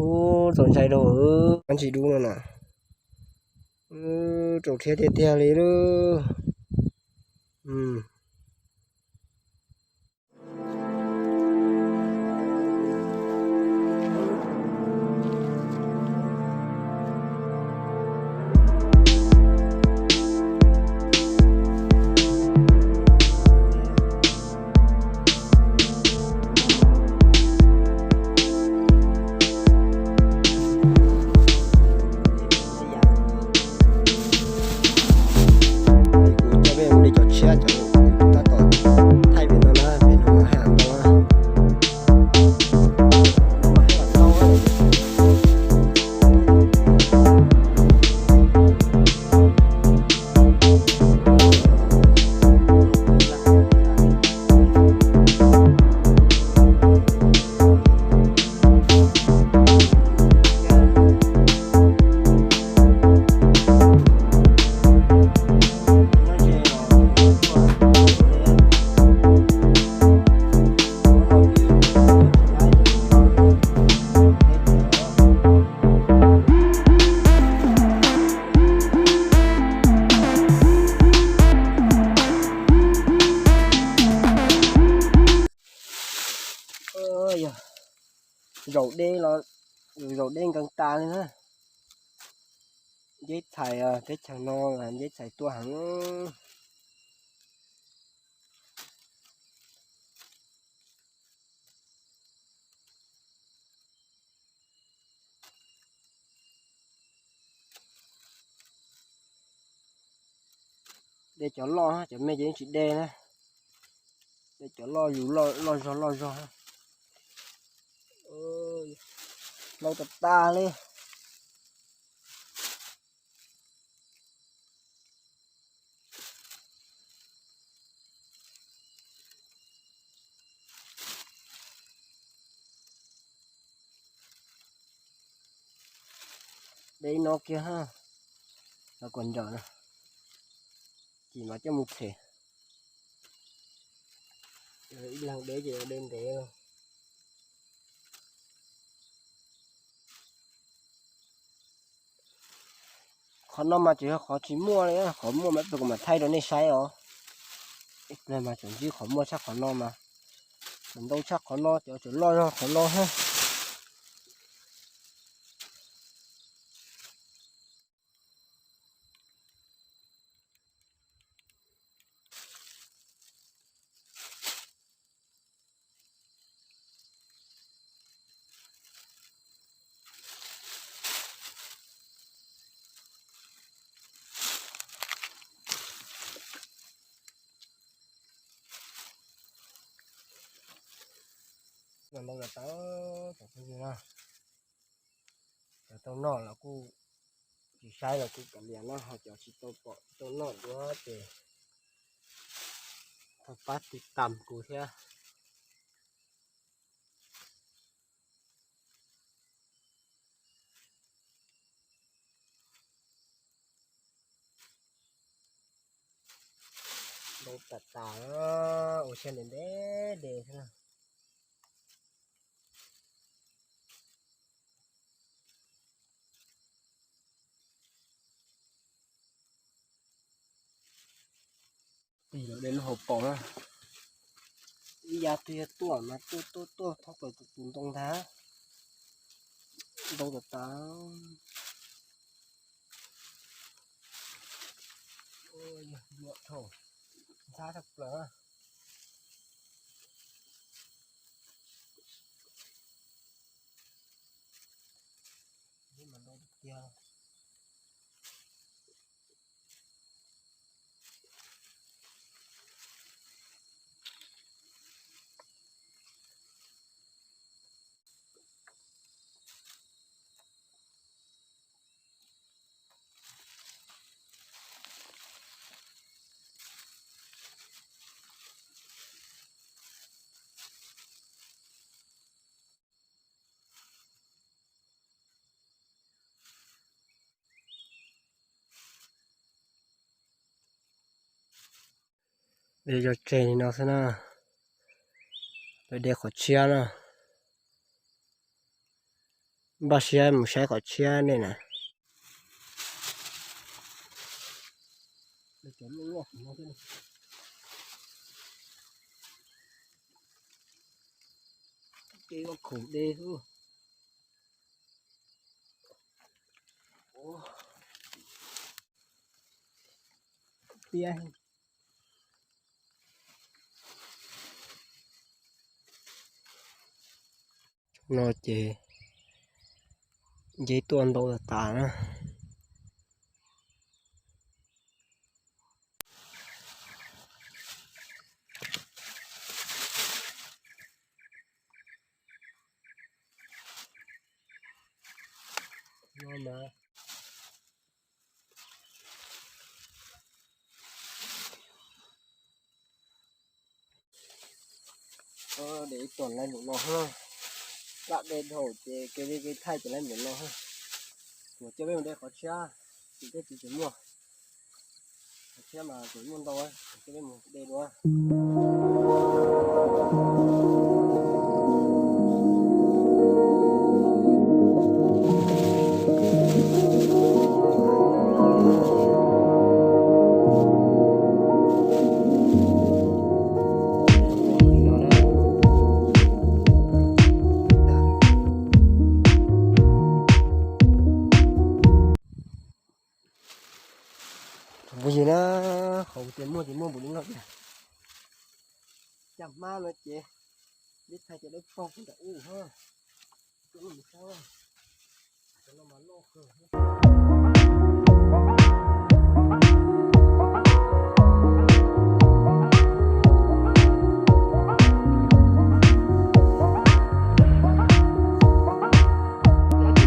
Ub, txaus ntshai rau, ntsis dub no na. Tsaus thiab tiag tiag li lub. Kuv coj peb mus de cov tshiab cov tab tom thaij pem no na, pem no mas haj yam ntau na. Yog zaum deb los, zaum deb nkees tas li na. Nceb txhais teb chaws no, nceb txhais tuaj heev. De cov loj, cov me ces yeej tsis de na. De cov loj yus loj zog loj zog. Ntau tas tas li. De no kiag, los kom nram na, ces mam coj mus them. Ib leeg de ces de ntev. Qhov no mas tseem yog qhov tsis muaj li, qhov muaj mas kuv mam thaij rau nej saib os. Ib pliag mas tseem ntsib qhov muaj tshaj qhov no mas, tseem ntau tshaj qhov no, cov tseem loj zog qhov no thiab. Ntau tas tas, cov phooj ywg na, cov tau noj los kuj, tsis saib los kuj kav liam na, ho cov tsis tau pom tsis tau noj dua ces thov pab tiv tam kuv thiab. Ntau tas tas, ua siab ntev ntev de xwb na. Tig los de lub hauv paus na. Ib yav twg yog tuaj mas tuaj tuaj tuaj thoob plaws tus ntoo ntag. Ntoo tas tas. Ntxhab tshaj plaws. De zog tseg li no xwb na. Peb de qhov tshiab na. Npaj siab mus saib qhov tshiab nej na. Kev khoom de xwb. Tiag. No ces nceb tuaj ntau tas tas na. De ib tuam lawm no, lam de dhau ces kev de kev thaij ces lawm no. Kuv coj peb mus de qhov tshiab, tsis teb tsis tsis muaj. Qhov tshiab mas kuv muaj ntau, coj peb mus de dua. Phooj ywg na, qhov kuv tias muaj ces muaj npaum li no tiag. Caj hmab no ces, ib thaij ces dawb paug nram ub na. Cov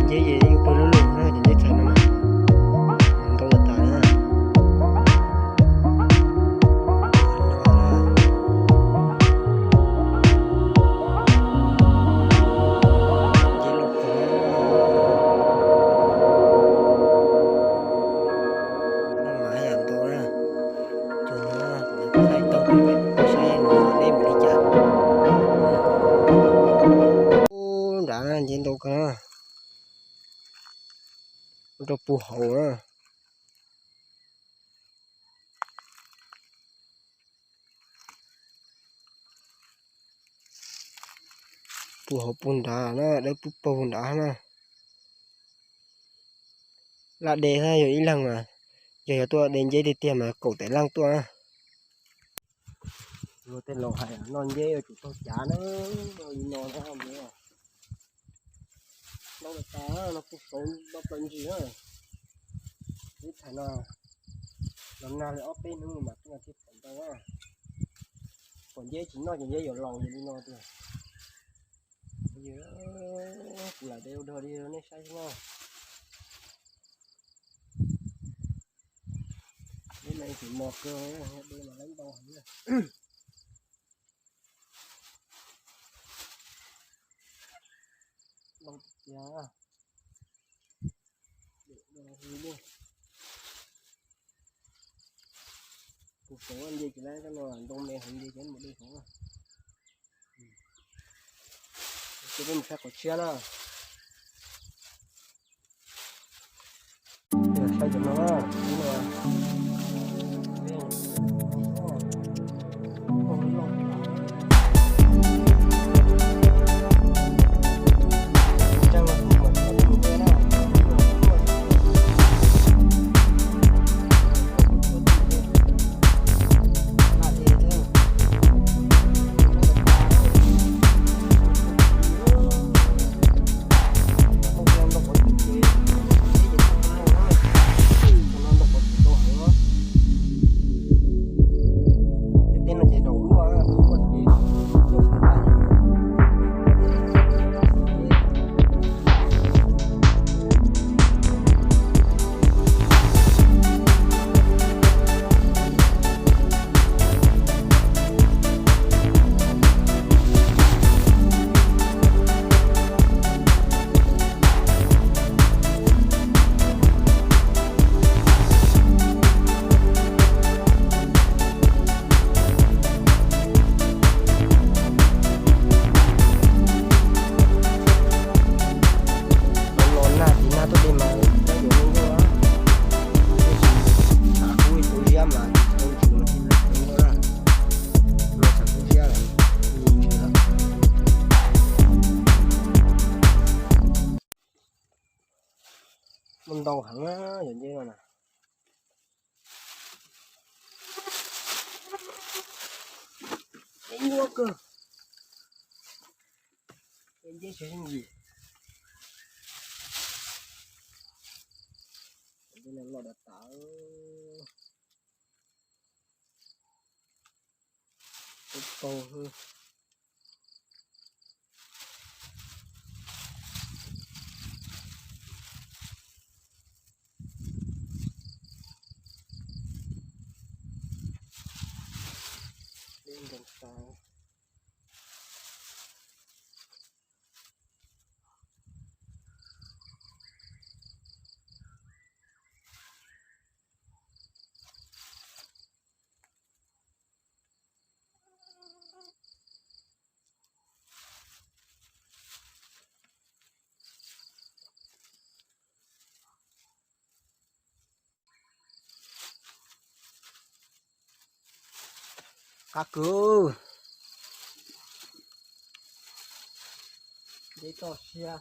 nceb yeej pawg lug lug na, cov nceb txhais no mas ntau tas tas na. Ub, nrad nceb ntau kawg na. Ua rau puag hauv na. Puag hauv puag nrad na, dawb puag puag nrad na. Lam de thiab yog ib leeg mas, yog yog tuaj de nceb tiag tiag mas kaum tawm leej tuaj na. Luag tej laus hais noj nceb yuav tsum taug cav na, li no thiab. Noj tas no kuj kauv noj plaws ntsis na. Ib thaum no los nag li ob peb hnub mas tuaj thiaj pom ntau. Pom nceb tsis noj ces nceb yuav laus li no tiag. Kuv lam de ua dog li nej saib xwb na. Neb no tsis mos kawg, de mas lawv ntau heev na. Ntau tiag. Kuv xyov nce tsis laib no, ntoo me heev nce ces mus de xyov. Ces peb mus saib qhov tshiab na. Saib cov no, Muaj ntau heev na, cov nceb no na. Nceb nyuaj kawg. Nceb siab yim. Nceb no loj dav tas. Tau tau. Qab kawg. Nceb toj siab.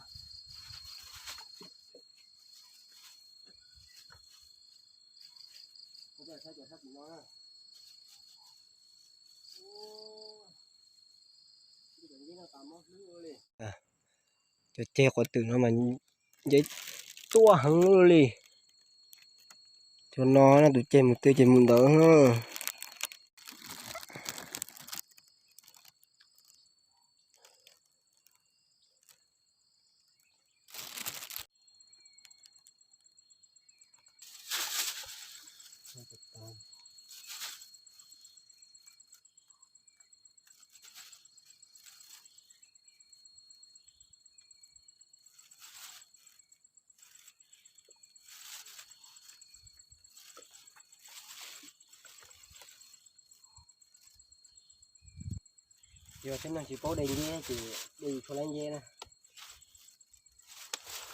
Cov ceg quav twm no mas nceb tuaj heev li. Cov no tus ceg mus twg ces mus ntawd. Yog tib neeg tsis paub de nceb ces de tsis tau lawm nceb na.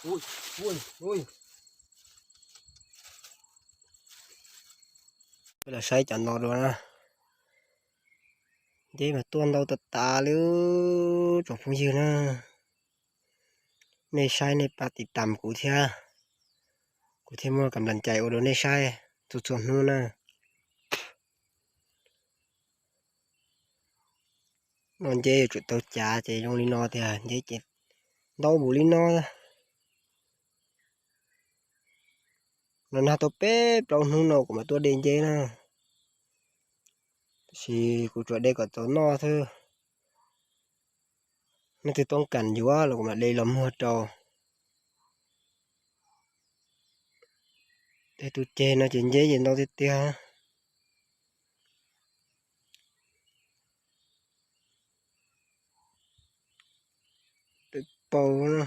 Ui, ui, ui. Peb los saib cov no dua na. Nceb mas tuaj ntau tas tas li tsoom phooj ywg na. Nej saib nej pab tiv tam kuv thiab, kuv thiaj muaj kam lam cai ua rau nej saib txhua txhua hnub na. No nceb yuav tsum tau cav ces zoo li no tiag, nceb ces ntau npaum li no. No nag tau peb plaub hnub no kuv mam tuaj de nceb na. Tab sis kuv tsuas de kom tau noj xwb. Nej twg toob kas yuav los kuv mam de los muag rau. Tej tus ceg no ces nceb ces ntau tiag tiag. Peb paug na.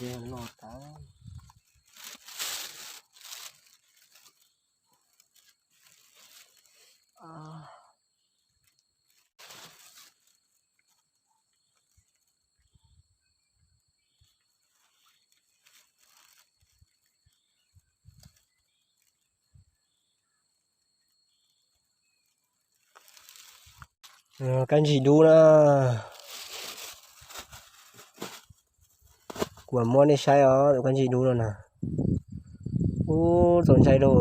Loj tas. Kab ntsig dub na. Kuv muab nej saib os, tus kab ntsig dub no na. Ub, txaus ntshai rau.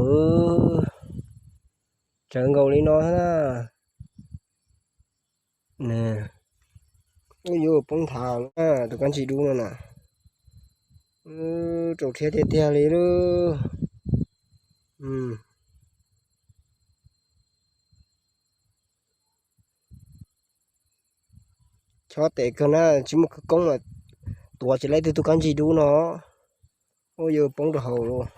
Tsawv nkaus li no na. Ub, yuav poob nthav na, tus kab ntsig dub no na. Ub, txaus rhiab tiag tiag li lauj. Chob tes kawg na, tsis muaj khawv koob mas tuav tsis laib tus kab ntsig dub no. Ub, yuav poob rau hauv lauj.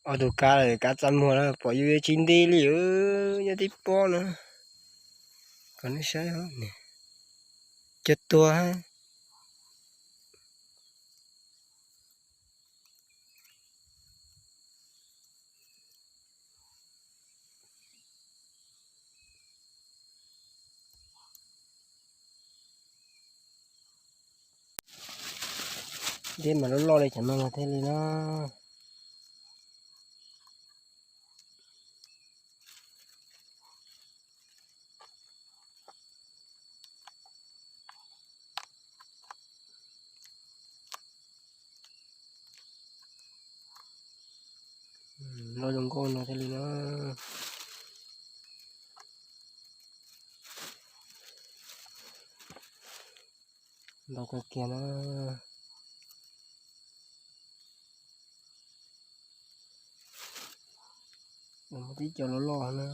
Ob tug kab, kab txaj muag na, pom yus tsis nti li, nyob tib pob na. Kom nej saib, cog tuag. Dej mas loj loj li cov no thiaj li na. Loj zoo nkauj no thiaj li na. Ntau kawg kiag na. Muaj tib co loj loj na.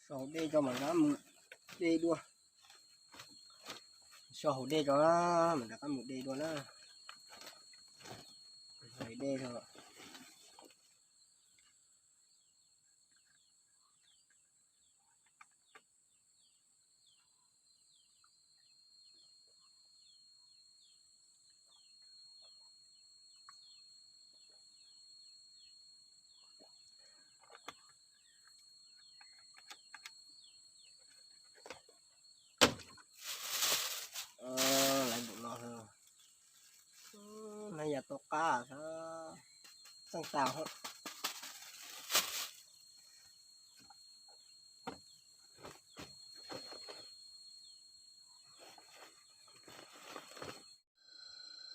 Tso hauv dej tso mam rov qab mus de dua. Tso hauv dej tso mam rov qab mus de dua na. Hauv dej tso. Lawv npaum no, hnab ya tau qab, txeej tas.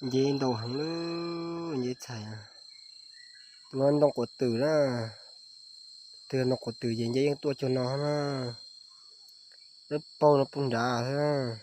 Nce ntau heev lawm, nce txhais. Tus no ntoo quav twm na, tus ntoo quav twm ces nce yeej tuaj cuag no na, lawv paug no puag nrad xwb.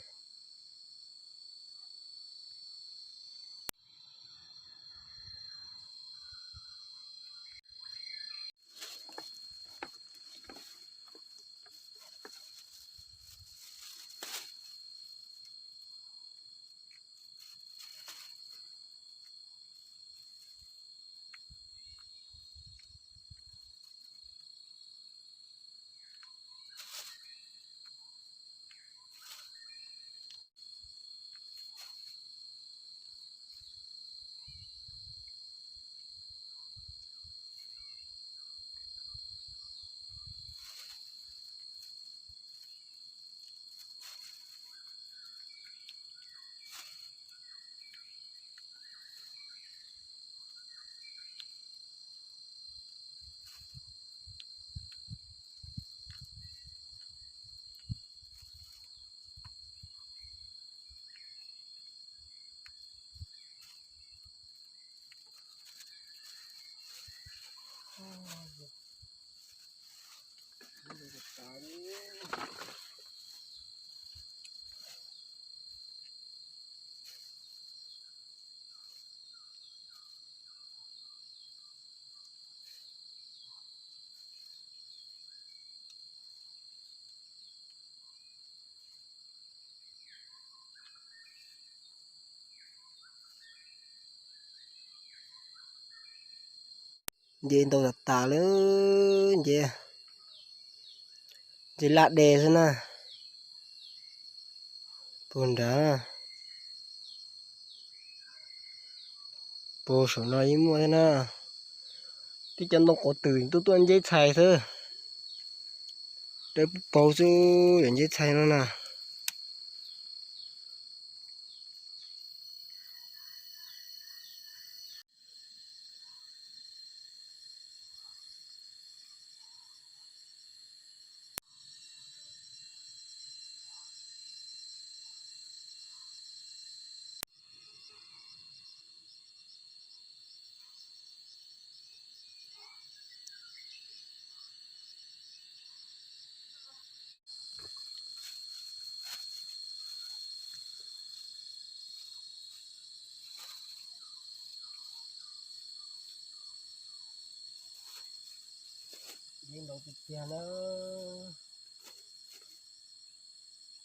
Nce ntau tas tas lawm, nce, nce laj de xwb na. Puag nrad, puag saum no yeej muaj thiab na. Tib cov ntoo quav twm tuaj tuaj nceb txhais xwb. Dawb paug xwb, yuav nceb txhais no na. Nce ntau tiag tiag na.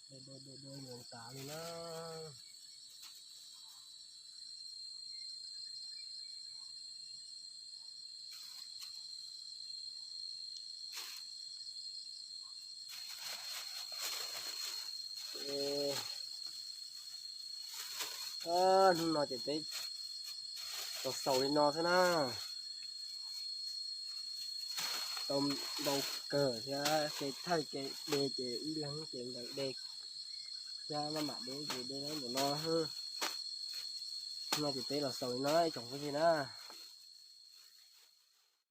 Dua dua dua dua nyuam tas li na. Hnub no ces peb los xaus li no xwb na. Tau ntau kawg thiab, kev thaij kev de ces ib leeg ces nkees de thiab, maj mam de ces de ntawm no. Hnub no ces peb los xaus li no ib tsoom phooj ywg na.